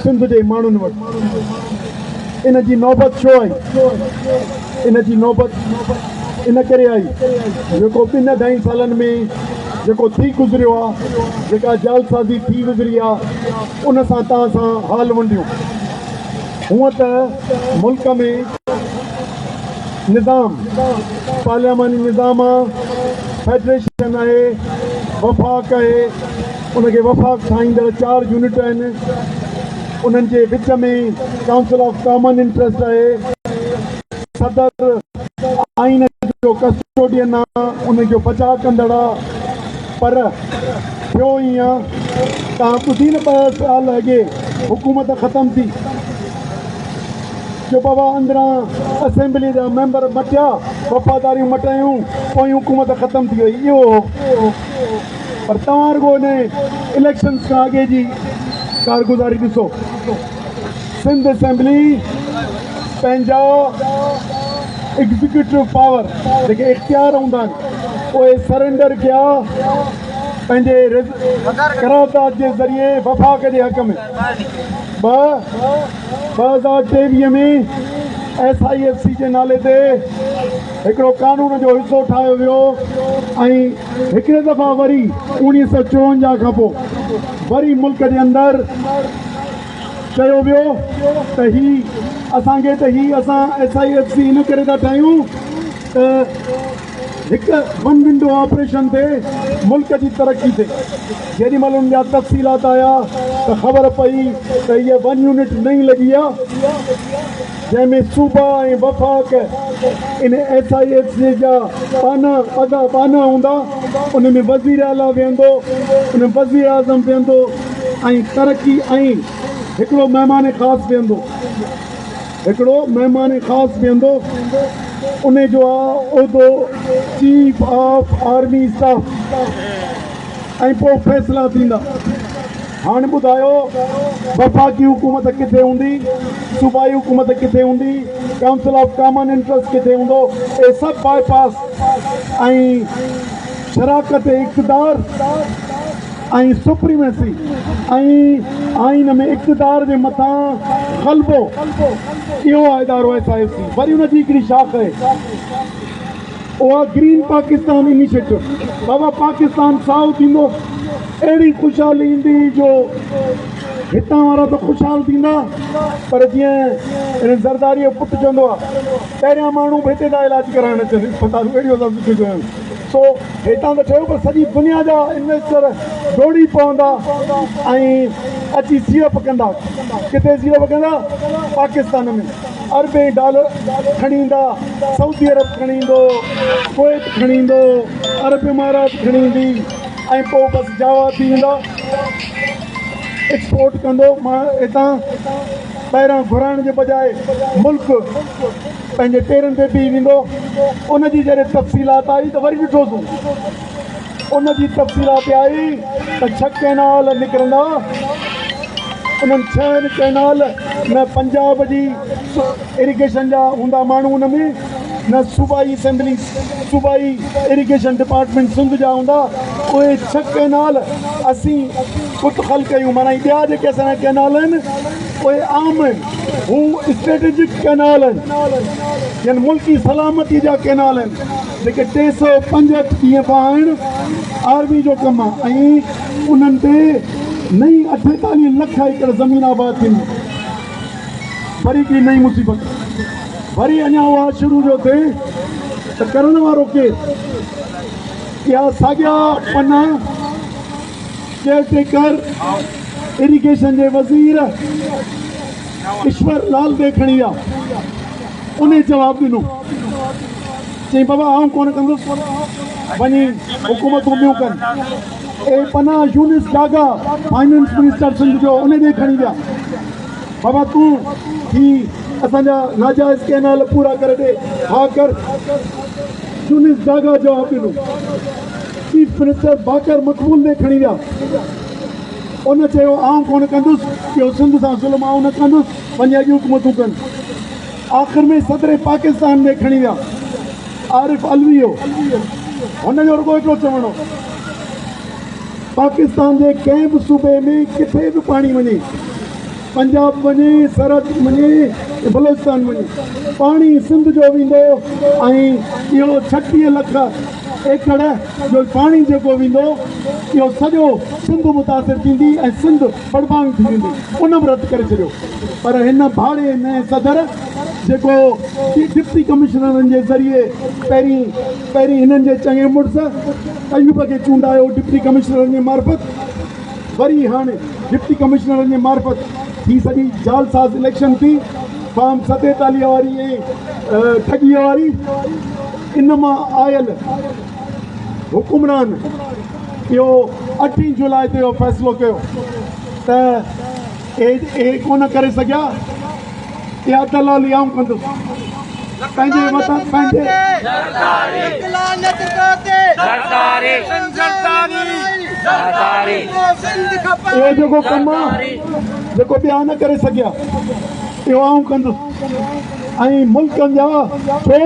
سنڌ جي ماڻهن وٽ. ان جي نوبت ڇو آئي؟ ان جي نوبت ان ڪري آئي جيڪو ٻن اڍائين سالن ۾ جيڪو ٿي گذريو آ، جيڪا جعلسازي ٿي گذري آ، ان سان توهان سان حال ونڊيون. هونء ته ملڪ ۾ نظام پارلياماني نظام آ، فيڊريشن آهي، وفاق آهي، ان کي وفاق ٺاهيندڙ چار يونٽ آهن، انهن جي وچ ۾ ڪائونسل آف ڪامن انٽرسٽ آهي، صدر آئين جو ڪسٽوڊين آ، ان جو بچاء ڪندڙ آ، پر ٿيو ائين آ، توهان ٻڌي نه 2 سال اڳي حڪومت ختم ٿي جو بابا اندران اسيمبلي جا ميمبر مٽيا، وفاداريون مٽايون، پوئين حڪومت ختم ٿي وئي، اهو هو. پر توهان رڳو ان اليڪشنز کان اڳي جي ڪارگذاري ڏسو. سنڌ اسيمبلي پنهنجا ايگزيڪيوٽو پاور جيڪي اختيار هوندا آهن اهي سرينڊر ڪيا پنهنجي قرارداد جي ذريعي وفاق جي حق ۾ 2023 ۾ ايس I F C جي نالي تي هڪڙو قانون جو حصو ٺاهيو ويو ۽ هڪڙي دفعا وري 1954 کان پوء وري ملڪ جي اندر چيو ويو ته هي اسان کي ته هي اسان ايس I F C ان ڪري ٿا ٺاهيون ته هڪ ون ونڊو آپريشن ٿئي ملڪ جي ترقي ٿئي. جيڏي مهل ان جا تفصيلات آيا ته خبر پئي ته هيء ون يونٽ نئين لڳي آ جنهن ۾ صوبا ۽ وفاق ان ايس I F C جا ٻانها ٻڌا ٻانها هوندا ان ۾ وزير اعليٰ ويهندو ان ۾ وزير اعظم ويهندو ۽ ترقي ۽ هڪڙو مهمان خاص ويهندو. هڪڙو مهمان خاص ويهندو، ان جو آ عهدو چيف آف آرمي اسٽاف ۽ پوء فيصلا ٿيندا. هاڻ ٻڌايو وفاقي حڪومت ڪٿي هوندي، صوبائي حڪومت ڪٿي هوندي، ڪائونسل آف ڪامن انٽرسٽ ڪٿي هوندو، اهي سڀ باء پاس ۽ شراڪت اقتدار ۽ سپريميسي ۽ آئين ۾ اقتدار جي مٿان غلبو اهو آهي ادارو ايس I F C وري ان جي هڪڙي شاخ آهي اها گرين پاڪستان انيشيٽو بابا پاڪستان سائو ٿيندو اهڙي خوشحالي ايندي جو هتان وارا ته خوشحال ٿيندا پر جيئن هن زرداري جو پٽ چوندو آهي پهريان ماڻهو به هتي ٿا علاج ڪرائڻ اچن اسپتالون اهڙيون اسان سٺيون ڪيون سو هتان ته ٺهيو پر سڄي دنيا جا انويسٽر ڊوڙي پوندا ۽ اچي سيڙپ ڪندا. ڪٿي سيڙپ ڪندا؟ پاڪستان ۾ اربين ڊالر کڻي ايندا، سعودي عرب کڻي ايندو، ڪويت کڻي ايندو، عرب امارات کڻي ايندي ۽ پوء بس جاوا ٿي ويندا. ايڪسپورٽ ڪندو مان هتان ٻاهران گهرائڻ جي بجاء ملڪ پنهنجي پيرن تي بيهي ويندو. ان جي جڏهن تفصيلات آئي ته وري ڏٺوسون. ان جي تفصيلات آئي ته ڇهه ڪئنال نڪرندا. انهن ڇهن ڪئنال نه پنجاب جي اريگيشن جا هوندا ماڻهو ان ۾ نه صوبائي اسيمبلي صوبائي اريگيشن ڊپارٽمينٽ سنڌ جا هوندا. اهي ڇهه ڪئنال اسين متخل ڪيون معنيٰ هي ٻيا جيڪي اسان جا ڪئنال آهن اهي عام آهن. هو اسٽريٽجڪ ڪئنال آهن يعني ملڪي سلامتي جا ڪئنال آهن جيڪي 365 ڏينهن وهائڻ آرمي جو ڪم آهي ۽ انهن تي نئين 48 لک ايڪڙ زمين آباد ٿيندي. وري هڪڙي نئين مصيبت وري اڃا اها شروع جو ٿئي ته ڪرڻ وارو ڪير؟ اها ساڳيا پنا ڪيئر ٽيڪر اريگيشن جي وزير ايشور لال تي کڻي ويا. انهي جواب ڏنو، چيائين بابا آئون ڪونه ڪندس، وڃي حڪومتون ٻيون ڪن. اي پناهه يونس ڊاگا فائننس منسٽر سنڌ جو انهي ڏي کڻي ويا، بابا تون هي اسان جا ناجائز ڪئنال پورا ڪري ڏي، ها ڪر. يونس ڊاگا جواب ڏنو. چيف منسٽر باقر مقبول ڏي کڻي ويا. ان چيو آئون ڪونه ڪندس، اهو سنڌ سان ظلم آئون نه ڪندس، وڃي اڳيون حڪومتون ڪن. آخر ۾ صدر پاڪستان ڏي کڻي ويا. عارف علوي هو. هن جو رڳو هڪڙو چوڻ هو، پاڪستان جي ڪنهن به صوبي ۾ ڪٿي به پاڻي وڃي. پنجاب وڃي، سرحد وڃي، بلوچستان وڃي، پاڻي سنڌ جو ويندو ۽ اهو 36 لک ايڪڙ جو پاڻي جيڪو ويندو اهو سڄو سنڌ متاثر ٿيندي ۽ سنڌ بڙبانگ ٿي ويندي. ان به رد ڪري ڇڏيو. پر هن ڀاڙي نئين صدر جيڪو ڊپٽي ڪمشنرن جي ذريعي پهرين پهرين هنن جي چڱي مڙس ايوب کي چونڊايو ڊپٽي ڪمشنرن جي معرفت، وري هاڻي ڊپٽي ڪمشنرن جي معرفت هي سڄي جعلساز اليڪشن ٿي، فارم 47 واري ۽ ٺڳيء واري، ان مان آيل حڪمران اهو اٺين جولاء تي اهو فيصلو ڪيو ته اهي ڪونه ڪري سگهيا، اها دلالي آئون ڪندس پنهنجي وطن پنهنجي اهو جيڪو ڪم آ جيڪو ٻيا نه ڪري سگهيا اهو آئون ڪندس ۽ ملڪن جا ڇو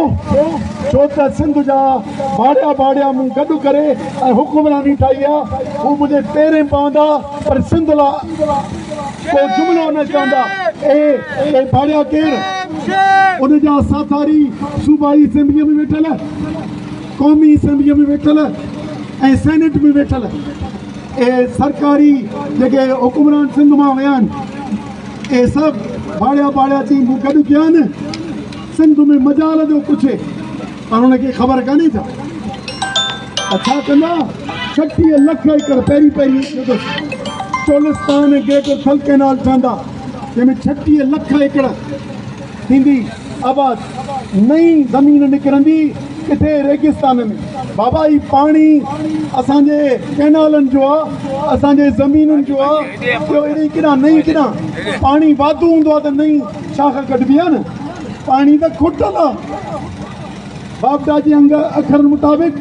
ڇو ته سنڌ جا ڀاڙيا ڀاڙيا مون گڏ ڪري ۽ حڪمراني ٺاهي آ، هو منهنجي پيرين پوندا پر سنڌ لا ڪو جملو نه چوندا. اي اي ڀاڙيا ڪير؟ ان جا ساٿاري صوبائي اسيمبليء ۾ ويٺل، قومي اسيمبليء ۾ ويٺل ۽ سينيٽ ۾ ويٺل اهي سرڪاري جيڪي حڪمران سنڌ مان ويا آهن، اهي سڀ ڀاڙيا ڀاڙيا چئي مون گڏ ڪيا آهن. سنڌ ۾ مجال جو پڇي پر ان کي خبر ڪانهي ڇا ته ڇا ڪندا. 36 لک ايڪڙ پهرين پهرين ڏيندس. چولستان ۽ گريٽر ٿل ڪئنال ٺهندا جنهن ۾ 36 لک ايڪڙ ٿيندي آباد. نئين زمين نڪرندي ڪٿي ريگستان ۾. بابا هي پاڻي اسان جي ڪئنالن جو آ، اسان جي زمينن جو آ، اهو ايڏي ڪيڏانهن نئين ڪيڏانهن. پاڻي واڌو هوندو آ ته نئين شاخ ڪڍبي آ نه. پاڻي ته کٽل آ. واپڊا جي انگ اکرن مطابق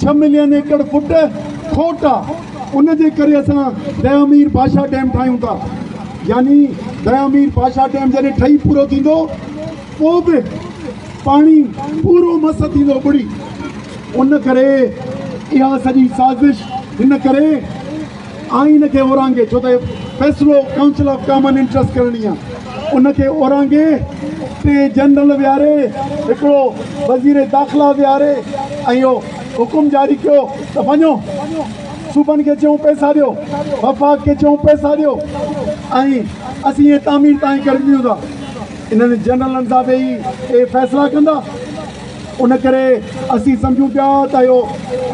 6 ملين ايڪڙ فٽ کوٽ آ، ان جي ڪري اسان ديامير ڀاشا ڊيم ٺاهيون ٿا. يعني ديامير ڀاشا ڊيم جڏهن ٺهي پورو ٿيندو پوء به پاڻي پورو مس ٿيندو ٻڙي. ان ڪري اها سڄي سازش هن ڪري آئين کي اورانگهي، ڇو ته فيصلو ڪائونسل آف ڪامن انٽرسٽ ڪرڻي آ، ان کي اورانگهي ٽي جنرل ويهاري، هڪڙو وزير داخلا ويهاري ۽ اهو حڪم جاري ڪيو ته وڃو صوبن کي چئون پئسا ڏيو، وفاق کي چئون پئسا ڏيو ۽ اسين هي تعمير تائين ڪري ڏيون ٿا. انهن جنرلن سان ويهي اهي فيصلا ڪندا. ان ڪري اسين سمجهون پيا ته اهو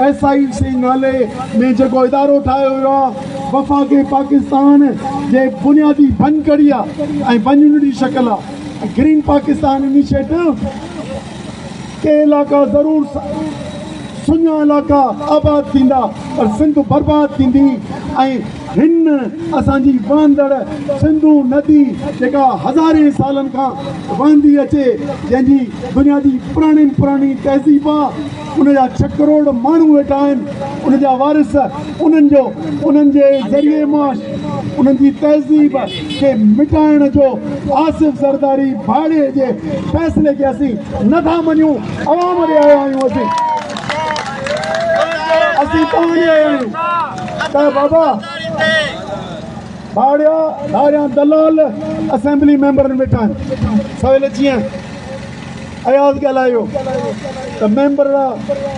ايس I سي نالي ۾ جيڪو ادارو ٺاهيو ويو آهي وفاق پاڪستان جي بنيادي ڀڃڪڙي آهي ۽ ڀڃڻ جي شڪل آهي. گرين پاڪستان انيشيٽو ڪي علائقا ضرور سڃا علائقا آباد ٿيندا پر سنڌ برباد ٿيندي ۽ هن اسان جي وهندڙ سنڌو ندي جيڪا هزارين سالن کان وهندي اچي، جنهن جي دنيا جي پراڻي ۾ پراڻي تهذيب آ، ان جا 6 ڪروڙ ماڻهو ويٺا آهن، ان جا وارث، انهن جو انهن جي ذريعي معاش، انهن جي تهذيب کي مٽائڻ جو آصف زرداري ڀاڙي جي فيصلي کي اسين نه ٿا مڃون، عوام ڏي آيا آهيون اسين، اسين توهان ڏي آيا آهيون. ته بابا ڀاڙيا ڌاريان دلال اسيمبلي ميمبرن ويٺا آهن. سويل جيئن اياز ڳالهايو ته ميمبر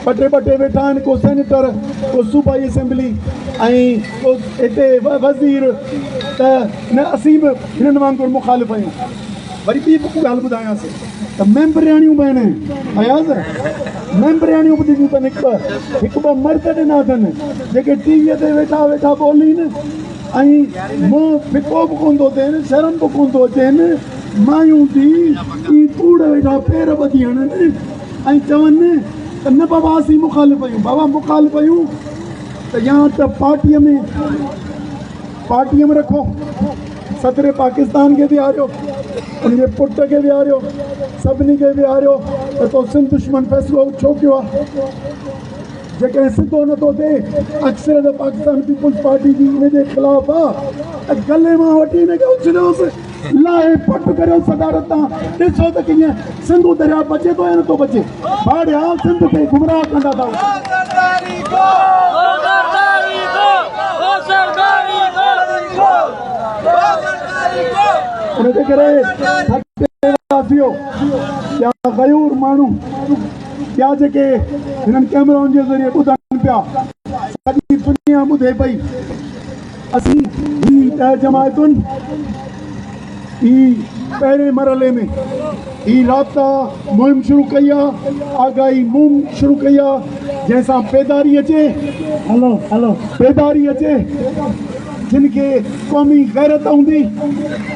ٻه ٽي ٻه ٽي ويٺا آهن، ڪو سينيٽر، ڪو صوبائي اسيمبلي ۽ ڪو هتي وزير، ته نه اسين به هنن وانگر مخالف آهيون. وري ٻي به ڳالهه ٻڌايانس ته ميمبرياڻيون به آهن اياز، ميمبرياڻيون به ڏنيون اٿن، هڪ ٻه هڪ ٻه مرد ڏنا اٿن جيڪي ٽي ويء تي ويٺا ويٺا ٻولين ۽ منهن ڦڪو به ڪونه ٿو ٿين، شرم به ڪونه ٿو اچين، مايون ٿي ائين ڪوڙ ويٺا پير ٻڌي هڻن ۽ چون ته نه بابا اسين مخالف آهيون. بابا مخالف آهيون ته يا ته پارٽيء ۾ پارٽيء ۾ رکو، صدر پاڪستان کي ويهاريو، ان جي پٽ کي ويهاريو، سڀني کي ويهاريو ته تو سنڌ دشمن فيصلو ڇو ڪيو آهي؟ جيڪڏهن سڌو نٿو ٿئي، اڪثريت پاڪستان پيپلز پارٽي جي ان جي خلاف آ ته گلي مان وٺي ان کي اڇليوس، لاهي پٽ ڪريو صدارت تان، ڏسو ته ڪيئن سنڌو درياء بچي ٿو يا نٿو بچي. ڀاڙيا سنڌ کي گمراهه ڪندا ٿا وڃن. ان جي ڪري ٺٽي واسيو يا غيور ماڻهو ٻيا جيڪي هنن ڪئميرائن جي ذريعي ٻڌن پيا، سڄي دنيا ٻڌي پئي. اسين هي 10 جماعتن هي پهرين مرحلي ۾ هي رابطا مهم شروع ڪئي آ، آگاهي مهم شروع ڪئي آ، جنهن سان بيداري اچي، هلو هلو بيداري اچي، جن کي قومي غيرت هوندي،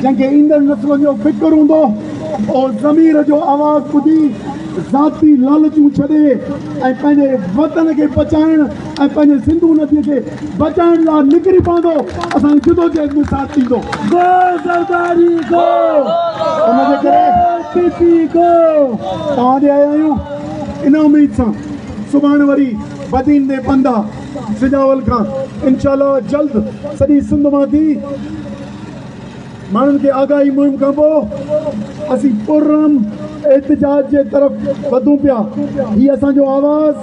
جنهن کي ايندڙ نسلن جو فڪر هوندو، اهو ضمير جو آواز ٻڌي ذاتي لالچون ڇڏي ۽ پنهنجي وطن کي بچائڻ ۽ پنهنجي سنڌو نديء کي بچائڻ لاء نڪري پوندو، اسان جي جدوجهد ۾ ساٿ ڏيندو. گو زرداري گو. ان جي ڪري گو پي پي گو. توهان ڏي آيا آهيون ان اميد سان سڀاڻ وري بدين ڏي پنڌ آ سجاول کان انشاء الله جلد سڄي سنڌ مان ٿي ماڻهن کي آگاهي مهم کان پوء اسين پرامن احتجاج جي طرف وڌون پيا. هي اسان جو آواز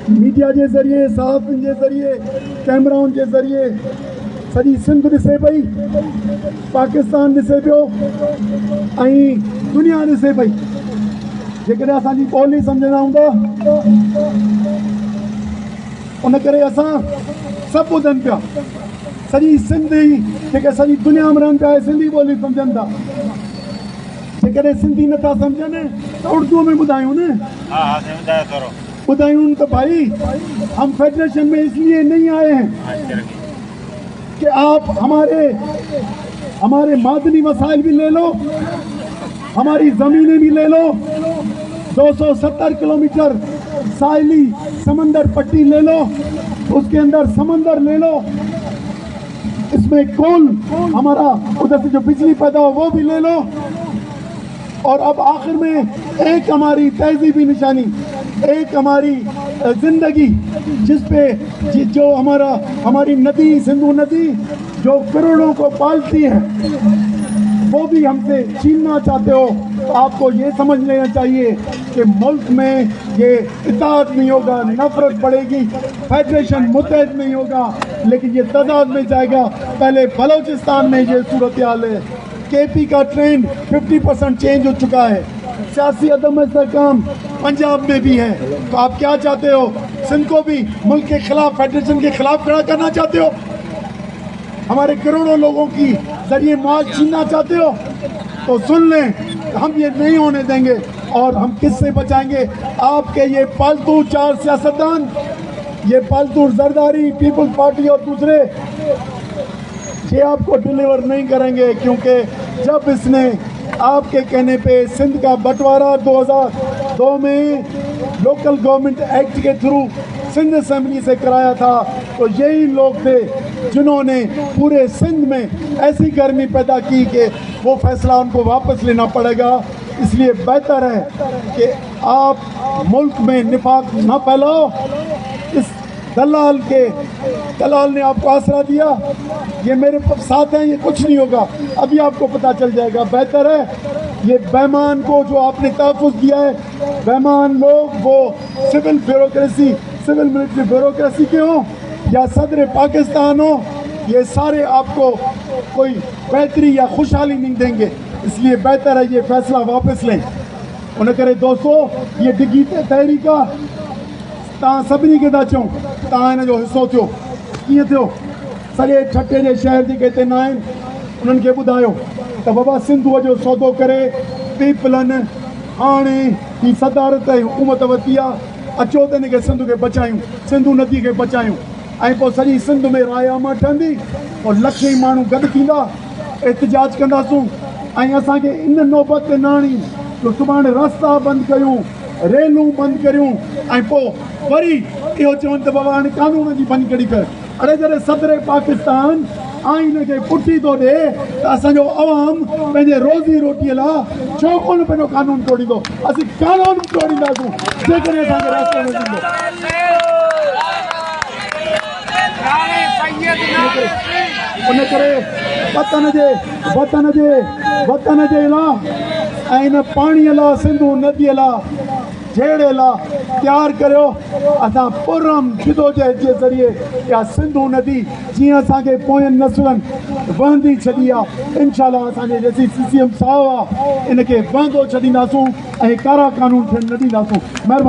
ميڊيا جي ذريعي، صحافين جي ذريعي، ڪئميرائن جي ذريعي سڄي سنڌ ڏسي پئي، پاڪستان ڏسي پيو ۽ دنيا ڏسي پئي. جيڪڏهن اسان جي ٻولي سمجهندا هوندا ان ڪري اسان سڀ ٻڌن پيا. سڄي سنڌ ئي جيڪي سڄي دنيا ۾ رهن پيا اهي سنڌي ٻولي سمجهن ٿا. جيڪڏهن سنڌي نٿا سمجهن ته اردو ۾ ٻڌايون نه. ها ها سائين ٻڌايو ٿورو. ٻڌايون ته ڀائي هم فيڊريشن ۾ اس ليي نهين آئي هين ڪي آپ هماري هماري معدني وسائل ڀي لي لو هماري زمينين ڀي لي لو 270 ڪلوميٽر ساحلي سمندر پٽي لي لو اس ڪي اندر سمندر لي لو اس مين ڪول همارا ادھر سي جو بجلي پيدا هو وو ڀي لي لو اور اب آخر مين ايڪ هماري تهذيبي نشاني ايڪ هماري زندگي جس پي جو همارا هماري ندي سنڌو ندي جو ڪروڙون ڪو پالتي هي وو ڀي هم سي ڇيننا چاهتي هو تو آپ ڪو يي سمجھ لينا چاهيي ڪي ملڪ مين يي اتحاد نهين هوگا نفرت بڙهي گي فيڊريشن متحد نهين هوگا ليڪن يي تضاد مين جائي گا پهلي بلوچستان مين يي صورتحال هي ڪي پي ڪا ٽرينڊ 50 پرسنٽ چينج هو چڪا هي سياسي عدم استحڪام پنجاب مين ڀي هي تو آپ ڪيا چاهتي هو سنڌ ڪو ڀي ملڪ ڪي خلاف فيڊريشن ڪي خلاف کڙا ڪرنا چاهتي هو هماري ڪروڙون لوگون ڪي ذريعي معاش ڇيننا چاهتي هو تو سن لين هم يي نهين هوني دينگي اور هم ڪس سي بچائين گي آپ ڪي يي پالتو چار سياستدان يي پالتو زرداري پيپلز پارٽي اور دوسري يي آپ ڪو ڊليور نهين ڪرين گي ڪيونڪه جب اس ني آپ ڪي ڪهني پي سنڌ ڪا بٽوارا 2002 مين لوڪل گورنمينٽ ايڪٽ ڪي ٿرو سنڌ اسيمبلي سي ڪرايا ٿا تو يهي لوگ ٿي جنهون ني پوري سنڌ مين ايسي گرمي پيدا ڪي ڪي وو فيصلا ان ڪو واپس لينا پڙي گا اس ليي بهتر هي ڪي آپ ملڪ مين نفاق نه ڦهلاؤ اس دلال ڪي دلال ني آپ ڪو آسرا ديا يي ميري ساٿ هين يي ڪڇ نهين هوگا ابهي آپ ڪو پتا چل جائي گا بهتر هي يي بيمان ڪو جو آپ ني تحفظ ديا هي بيمان لوگ وو civil bureaucracy civil military bureaucracy ڪي هون يا صدر پاڪستان هو يي ساري آپ ڪو ڪوئي بهتري يا خوشحالي نهين دين گي اس ليي بهتر هي يي فيصلا واپس لين ان ڪري دوستو يي ڊگهي تحريڪ آ توهان سڀني کي ٿا چئون توهان هن جو حصو ٿيو. ڪيئن ٿيو؟ سڄي ٺٽي جي شهر جيڪي هتي نه آهن انهن کي ٻڌايو ته بابا سنڌوء جو سودو ڪري پيپلن هاڻي هي صدارت ۽ حڪومت ورتي آ اچو ته هن کي سنڌ کي بچايون سنڌو ندي کي بچايون ۽ پوء سڄي سنڌ ۾ راء عامه ٺهندي پوء لکين ماڻهو گڏ ٿيندا احتجاج ڪنداسون ۽ اسان کي ان نوبت تي نه آڻين جو سڀاڻي رستا بند ڪيون ريلون بند ڪريون ۽ پوء وري اهو چون ته بابا هاڻي قانون جي ڀڃڪڙي ڪر. اڙي جڏهن صدر پاڪستان آئين کي پٺي ٿو ڏي ته اسان جو عوام پنهنجي روزي روٽي لاء ڇو ڪونه پنهنجو قانون ٽوڙيندو؟ اسين قانون به ٽوڙينداسون جيڪڏهن اسان کي راستو نه ڏيندو. ان ڪري وطن جي وطن جي وطن جي لاء ۽ ان پاڻي لاء سنڌو ندي لاء جهيڙي لاء تيار ڪريو اسان پرامن جدوجهد جي ذريعي اها سنڌو ندي جيئن اسان کي پوين نسلن وهندي ڇڏي آ. انشاء الله اسان جي جيسين سي سي ايم صاحب آ ان کي وهندو ڇڏينداسون ۽ ڪارا قانون ٿيڻ نه ڏينداسون. مهرباني.